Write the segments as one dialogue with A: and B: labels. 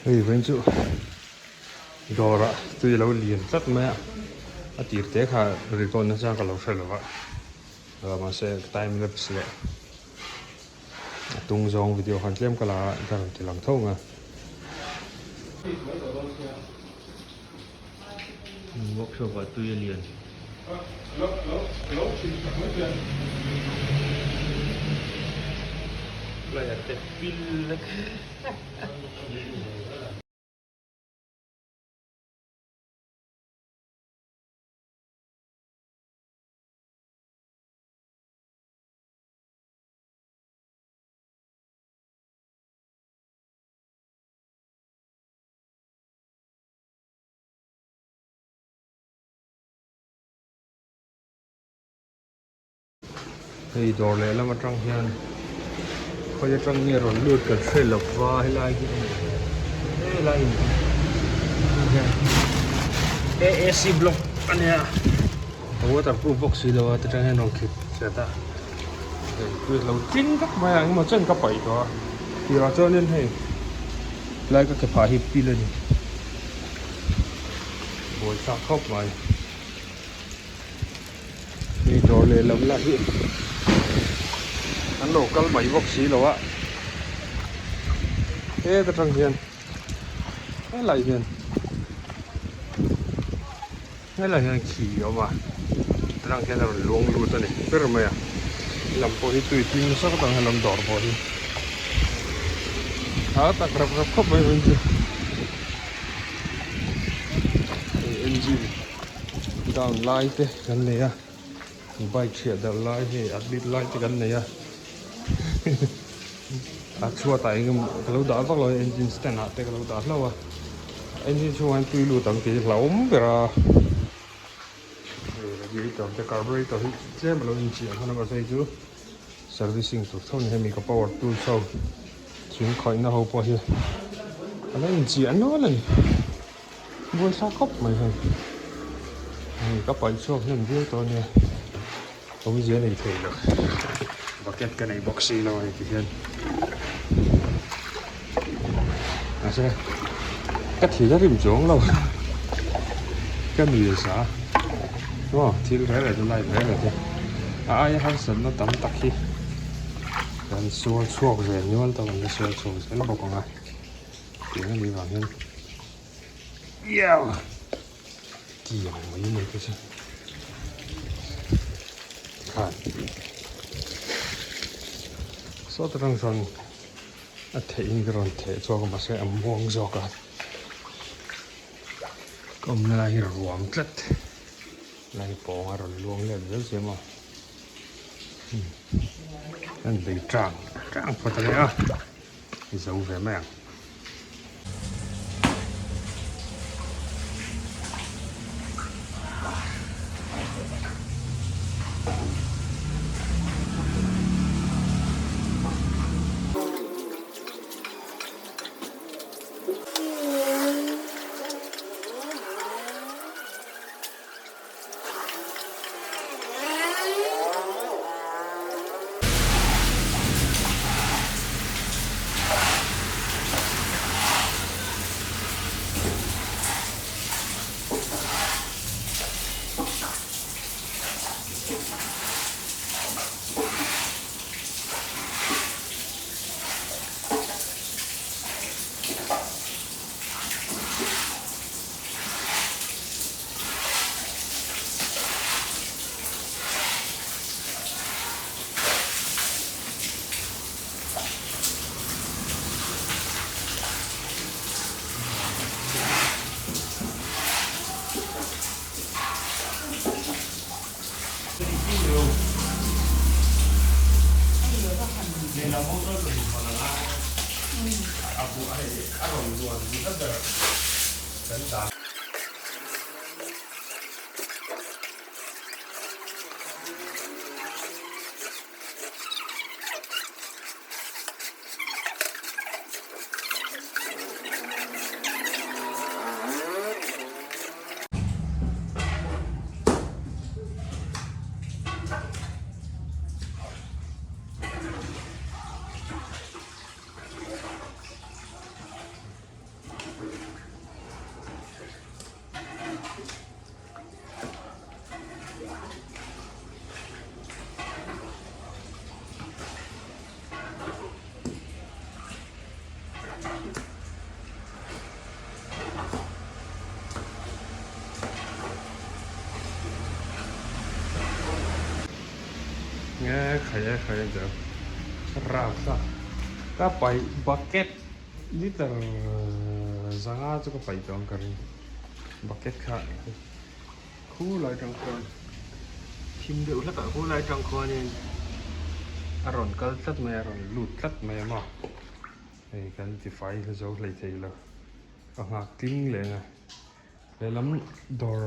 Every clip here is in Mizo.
A: Hei vawiin chu dawrah tui a lo lian tlat mai a, a tir te kha record nasa ka lo hre lo va, mahse time lapse leh a tung zawng video khan tlem ka la a ka rawn ti lang tho ang a. Workshop ah tui a lian. Player te pil vek. Hei dawr leh lam atang hian khawi atang nge rawn lut kan hre lo va helai hi a nih hmel helai in hian AAC block a nia a waterproof bawk si lo a ti tang hian rawn khit chet a hei tui a lo tling vek mai a engemaw chen ka paih tawh a tirah chuanin hei helai ka ke phah hi pil a ni buaithlak khawp mai. Hei dawr leh lam lah hi an lo kal mai bawk si lo a heta tang hian helai hian helai hian khi a awm a tang hian a rawn luang lut a ni ber mai a helam pawh hi tui tling nasa khawp ang helam dawr pawh hi a tak rap rap khawp mai chu hei engine. Down lai te kan nei a bike chhiah darh lai hei a bit lai te kan nei a a chhuat ah eng emaw ka lo dah vak lo a engine stand ah te ka lo dah hlauh a engine chhungah hian tui lut ang tih hi hlauhawm ber a hei radiator te carburetor hi tlem a lo inchiah hman a mahse hei chu servicing tur tho a ni hemi ka power tools ho thing khawihna ho pawh hi a lo inchiah nual a ni. Buaithlak khawp mai hei hei ka paih chhuak hnem viau tawh ania awmzia nei thei lo bucket ka nei bawk si lo a ni ti hian mahse ka thil a rim chuang lo ka nui sa aw thil rel rel chu light rel rel te a aia harsatna tam tak hi kan sual chhuak ve nual tawh kan la sual chhuak zel bawk ang a. Tiang a nih vang hian tiang mai mai te chu tikhan sawta tang sawn a theih in ka rawn theh chhuak a mahse a muang zawk a ka awmna lai hi ruam tlat lai pawng a rawn luang let zel siam a an bei tang tang phawt a nia. I zo ve mai ang. E khai e khai a zel rapthlak ka paih bucket liter zanga chu ka paih tawh ang ka ring bucket kha khulai tang khuan thim deuh hlek ah khulai tang khuanin a rawn kal tlat mai a a rawn lut tlat mai a maw hei kan tifai zo hleithei lo ka nghak tling leng a lehlam dawr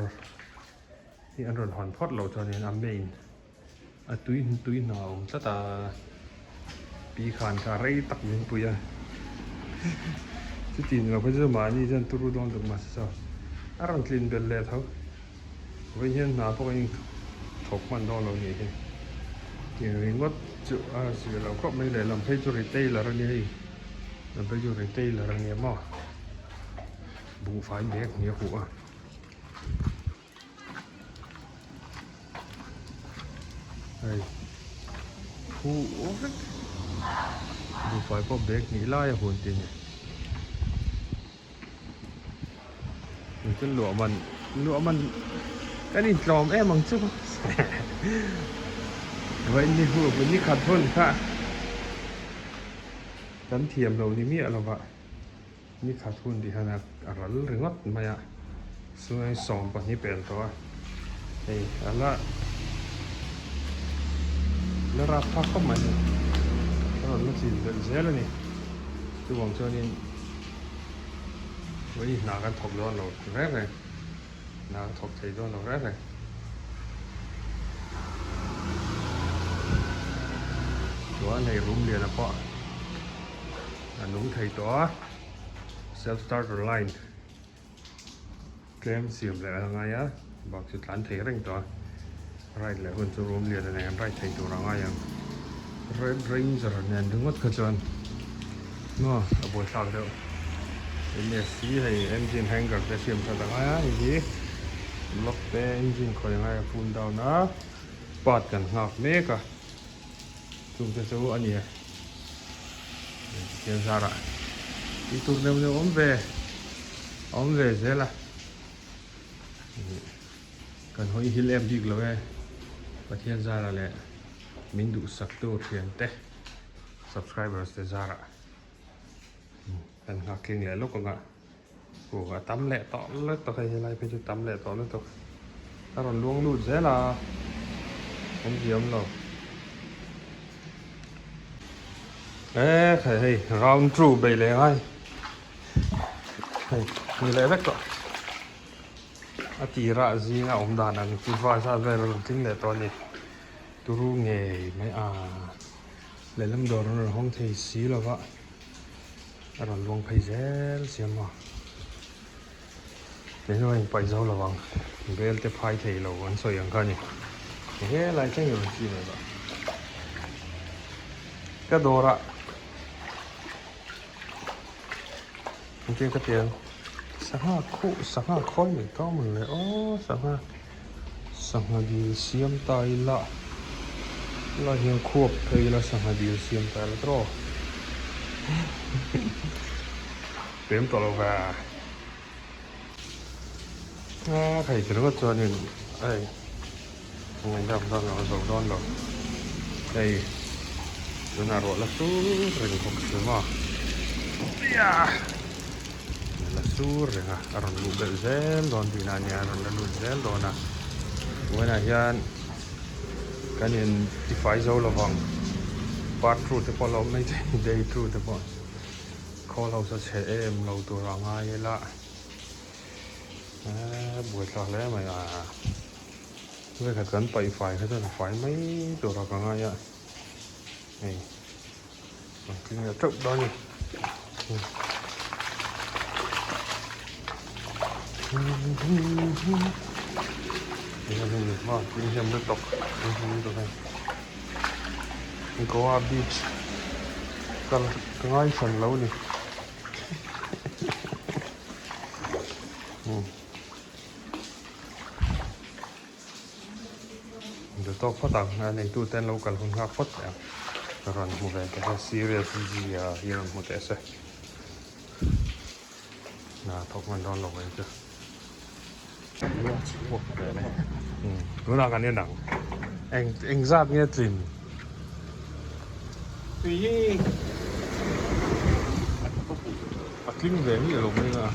A: hi an rawn hawn phawt lo chuanin a main a tui tui hna a awm tlat a pi khan kha rei tak min pui a chuti ni lo phei chu mahni chuan turu dawn tuk mahse saw a rawn tlin belh leh tho vawiin hian hna pawh kan inthawk hman dawn lo nih hi tiang ringawt chu a zir lo khawp mai lehlam phei chu retailer a nia hei lehlam phei chu retailer a nia maw buhfai bag hnih a huh a. Hei phu vek buhfai pawh bag hnih lai a hun tih a ni chuan luah man luah man kan intlawm em ang chu vawiin ni hu ni khat hun kha kan thiam lo ni miah lova. Ni khat hun tih hian a ral ringawt mai a, sungai 12 pel tawh a, hei a la la rap phak khawp mai a, a rawn la chin belh zel a ni, chuvang chuanin vawiin hna kan thawk dawn lo reng reng, hna kan thawk thei dawn lo reng reng. Chuan hei room lian a pawh. A nung thei tawh a, self starter line tlem siam leh a ngai a, bak chu tlan thei reng tawh a, ride leh hun chu room lian a nei an ride thei tur a ngai ang, red ranger nen ringawt kha chuan maw a buaithlak deuh, nsc hei engine hanger te siam that a ngai a hei hi block te engine khawi a ngai a full down a part kan nghak mek a. Chung te chu a ni a, Pathian zarah tih tur neuh neuh awm ve a awm ve zel a, kan hawi hil em bik lo e, Pathian zarah leh min duhsak tu thian te subscribers te zarah kan nghak tling leh lawk ang a, aw a tam leh tawh lutuk hei helai phei chu tam leh tawh lutuk a rawn luang lut zel a awm ziam lo e khai hei round two bei leh ngai hei ni leh vek tawh a tirah zinga awm dan ang chu vai zat vel a rawn tling leh tawh a ni turu ngei mai a lehlam dawr an rawn hawng thei si lova. A rawn luang phei zel siam a, kei chuan in paih zo lo ang, bel te phai thei lo an sawi ang kha a ni, he lai thleng hi rawn chim leh tawh, ka dawrah engtin ka ti ang sangha khuh sangha khawi mai tawh mawn le aw sangha sangha dil siam ta ila helai hian khuap phei ila sangha dil siam ta ila tawh pem tawh lo ve a thei ti ringawt chuanin hei ngaihdam dawn lo a zo dawn lo hei tunah ruah la sur reng bawk si maw la sur reng a a rawn luh belh zel dawn tihna a nia a rawn la lut zel dawn a vawiinah hian kan in tifai zo lovang part two te pawh a la awm mai thei day two te pawh khawl ho chu a chhe em lo tur a ngai ila eee buaithlak hle mai a vekhat kan paih fai kha chuan a fai mai tur a ka ngai a hei. An tling leh teuh dawn a ni. Tling hian lutuk Goa beach kal ka ngaihsan lo a ni. Duh tawk phawt ang a neitu te an lo kal hun nghak phawt teh ang rawn hmu ve teh se serious zia hi rawn hmu teh se hna thawk hman dawn lo mai chu tunah kan en ang eng engzat nge tlin. Tui hi a tling ve miah lo mai a.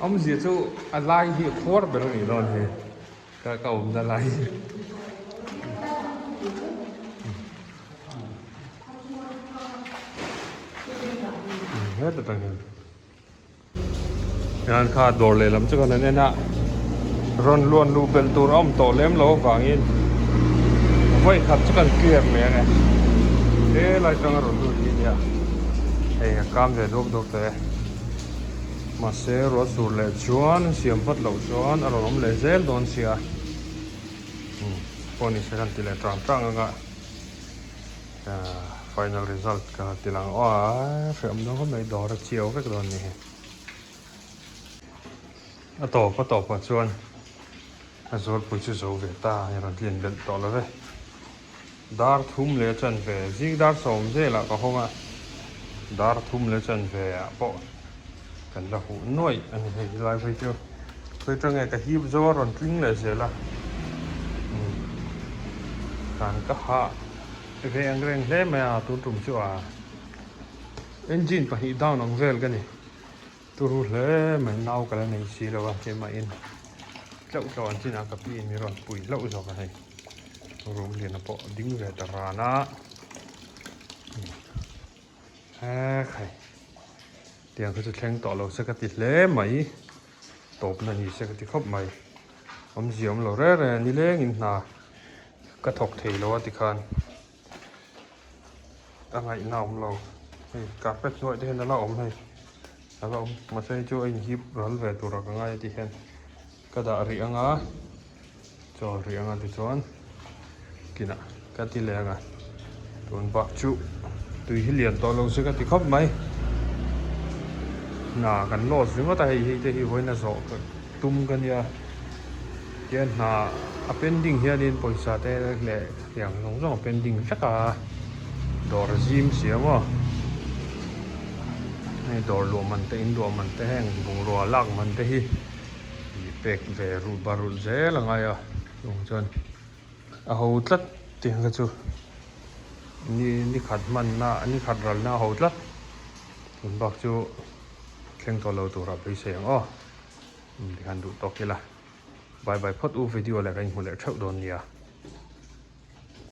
A: Awmzia chu a lai hi a khuar ber a nih dawn hi ka ka awmna lai hi. Heta tang hian. Hian kha dawr lehlam chu kan han en a, rawn luan luh belh tur a awm tawh lem lo avangin vawi khat chu kan clear leh ang e. Helai atanga rawn lut hi ania, hei a kam ve duak duak tawh e. Mahse ruah sur leh chuan siam vat loh chuan a rawn awm leh zel dawn sia, umm pawh ni se kan ti leh tang tang ang a. Final result ka ti lang aw a hreawm dawn khawp mai dawr a chiau vek dawn ni hi a tawp a tawp ah chuan a zualpui chu zo ve ta a rawn tlin belh tawh lo ve dar thum leh a chanve zing dar sawm velah ka hawng a dar thum leh a chanve ah pawh kan la huh nuaih a ni hei helai phei chu khawi atang nge ka hip zo a rawn tling leh zel a kan ka hah ve ang reng hle mai a tun tum chu a engine pahnih down ang vel ka ni turu hle mai nau ka la nei si lo a keimahin tleuh tleuh an chinah ka pi in mi rawn pui hlauh zawk a hei room lian pawh a ding ve ta ran a. Ekhai tiang kha chu thleng tawh lo se ka ti hle mai tawpna ni se ka ti khawp mai awmzia awm lo reng reng a nilengin hna ka thawk thei lo a tikhan a ngaihna awm lo hei carpet hnuai te hian a la awm hei a la awm mahse hei chu a inhip ral ve tur ah ka ngai a ti hian ka dah rih ang a chawl rih ang a tichuan kinah ka ti leh ang a tun bak chu tui hi lian tawh lo se ka ti khawp mai hna kan loss ringawt a hei hei te hi vawiin a zawh ka tum ka nia tian hna a pending hianin pawisa te leh tiang zawng zawng a pending vek a dawr a zim si a maw hei dawr luah man te in luah man te heng bungrua lak man te hi. Tih pek ve ruh bar rulh zel a ngai a chung chuan a ho tlat tih ang kha chu ni ni khat hmanna ni khat ralna a ho tlat tun bak chu thleng tawh lo tura beisei ang aw tikhan duh tawk ila bye bye phawt u video leh ka inhmu leh theuh dawn nia.